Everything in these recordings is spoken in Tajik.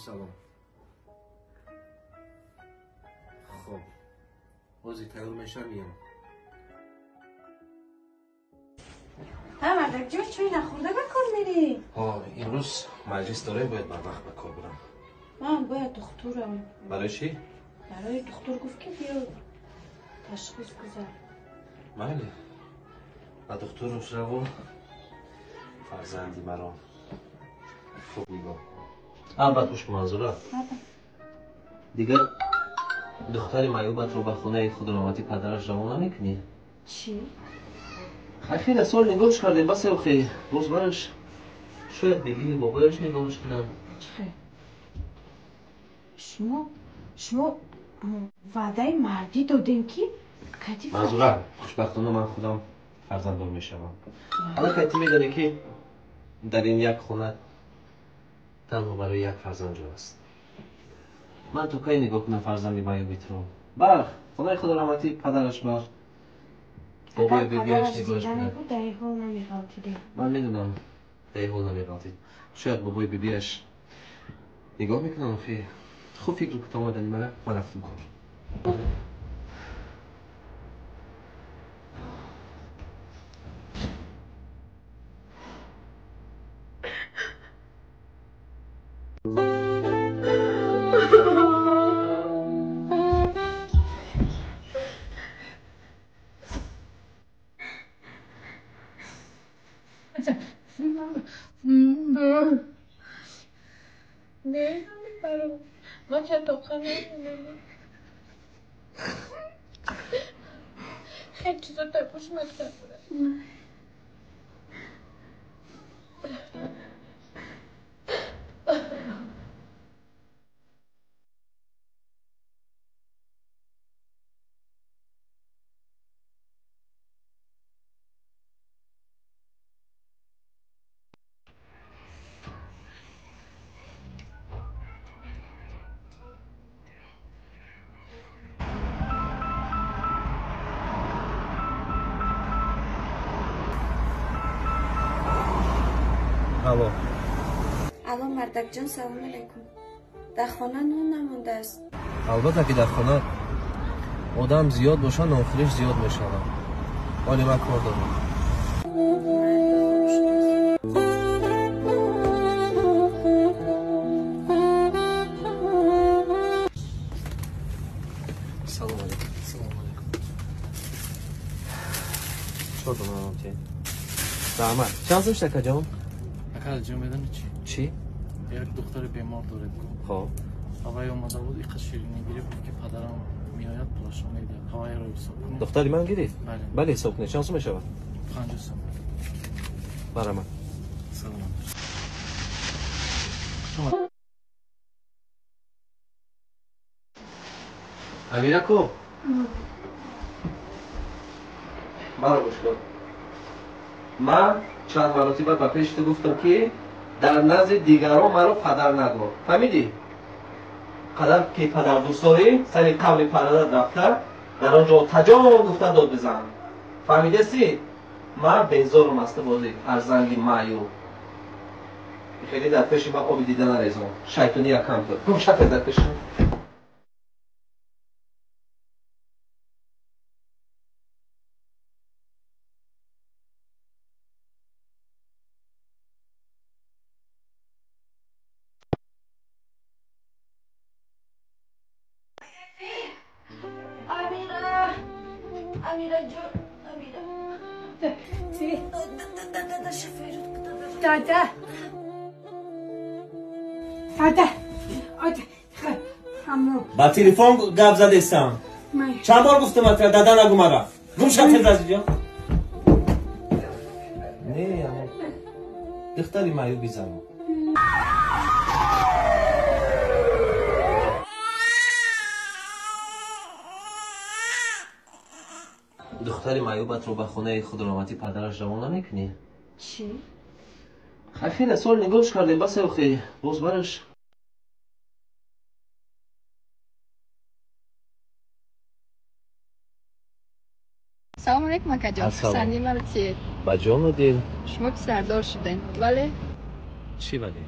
Салом. Хоб, ҳозир тайёр мешавам, меям. Ҳа, мардакҷон, чой нахӯрда ба кор мерӣ? Ҳо, имрӯз маҷлис дорем, бояд барвақт ба кор бирам. Ман бояд духтурам. Барои чӣ? Барои духтур гуфт, ки биё ташхис гузар. Майли, ба духтураш раву, фарзанди маро хуб нигоҳ кун. Баъд гӯш кун, Манзура, дигар духтари маъюбатро ба хонаи худраҳматӣ падараш равон намекунӣ? Чӣ? Хеле сол нигоҳш кардем, бас, охи, боз бараш шояд бибии бобояш нигоҳш кунанд. Чӣ? Шумо ваъдаи мардӣ додем, ки кати Манзура, хушбахтона ман худам фарзанддор мешавам. Аллакай ту медонӣ, ки дар ин як хона танҳо барои як фарзанд ҷо аст. Ман то кай нигоҳ кунам фарзанди маъюби туро? Бар хонаи худораҳматӣ падараш, бар бобои бибиаш нигоҳш кунад. Дар ин ҳол намеғалтидем. Ман медонам, дар ин ҳол намеғалтид. Шояд бобои бибиаш нигоҳ мекунам. Охи, хуб фикр кун, омадани мара. Ман рафтам кор. Не, ман тоқа намемонам. Хеле чизо дар пушт мактаб. Алло. Алло, мардакҷон, салом алайкум. Дар хона нон намондааст. Албатта, ки дар хона одам зиёд бошад, нонхӯриш зиёд мешавад. Оли ман кор дорам. Салом алейкум. Салом алейкум. Чор дона нон тиҳед. Раҳмат. Чанд сум шуд, акаҷон? Ака, ҷон, медонӣ чӣ? Чӣ? Як духтари бемор доред. Хоб. Ҳавай омада буд, иқа ширинӣ гирифт, гуфт, ки падарам меояд, пулашро медиҳад. Ҳавайро ҳисоб кунед. Духтари ман гирифт? Бале. Бале, ҳисоб кунед. Чанд сум мешавад? 50 сум. Барамад. Саломат. Амирако, маро гӯш кун. Ман чанд маротиба ба пеши ту гуфтам, ки дар назди дигарон маро падар нагӯ. Фаҳмидӣ? Қадар ки падар дӯст дорӣ, сари қабри падарат рафта, дар он ҷо таҷон гуфта дод бизан. Фаҳмидасӣ? Ман безорум аз ту, бозӣ фарзанди маъюб. Хеле дар пеши ман оби дида нарезон, шайтонӣ якам буд. Гум шафе дар пеши ман. Амира, Амира ҷон, Амира. Чӣ? Дада, шофёр. Дада. Дада. Ба телефон гап задестам. Чанд бор гуфтам, дада нагу мара. Гум шав тез аз инҷо. Не, духтари маъюби занам. Духтари маъюбатро ба хонаи худраҳматӣ падараш равон намекунӣ? Чӣ? Хеле сол нигоҳш кардем, бас, охи, боз бараш Салом алейкум, акаҷон. Хурсандӣ маро тиед. Ба ҷону дил. Шумо писардор шудем, вале Чӣ вале?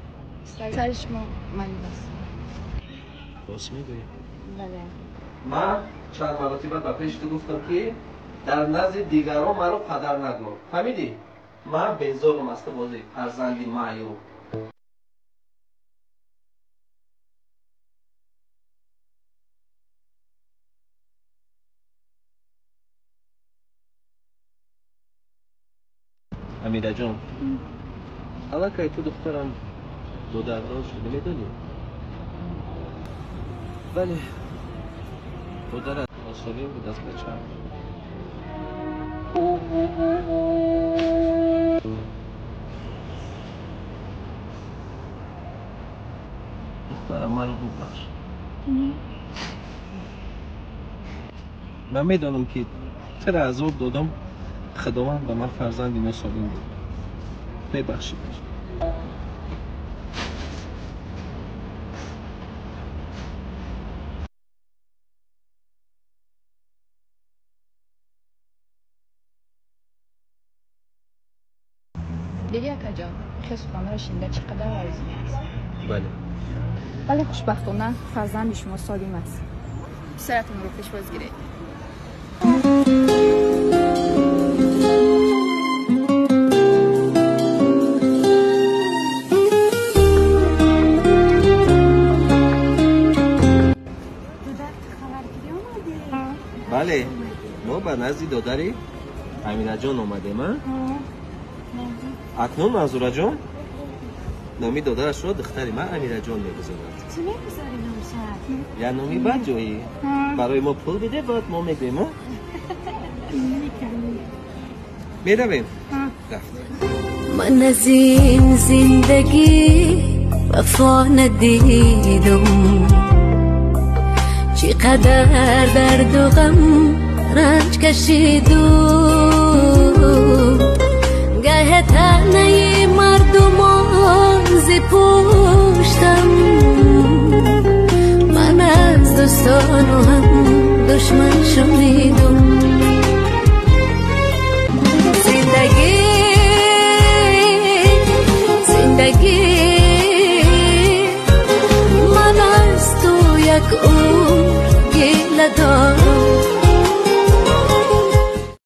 Сари шумо маъюб аст. Рост мегӯӣ? Бале. Ман чанд маротиба ба пеши ту гуфтам, ки дар назди дигарон маро падар нагӯ. Фаҳмидӣ? Ман безорам аз ту бозӣ, фарзанди маъюб. Амираҷон, аллакай ту духтарам додардор шудӣ, медонӣ? Вале додарат носолим буд аз бачаам. Духтарам, маро бубахш. Ман медонам, ки туро азоб додам. Худованд ба ман фарзанди носолим дод. Мебахшӣ. Дидӣ, акаҷон, хел суханҳоро шунида чӣ қадар арзумӣ аст. Бале. Вале хушбахтона фарзанди шумо солим аст. Писаратонро пешвоз гиред. Бале, мо ба назди додари Амираҷон омадем, а? Акнун Манзураҷон номи додарашро духтари ман Амираҷон мегузорад. Чӣ мегузорӣ номша? Я номи баъд ҷоӣ. Барои мо пул биде, баъд мо мегӯем, а? Меравем? Рафт. Ман аз ин зиндагӣ вафо надидам, чӣ қадар дарду ғам ранҷ кашидум, гаҳе таънаи мардумон зи пуштам, ман аз дӯстону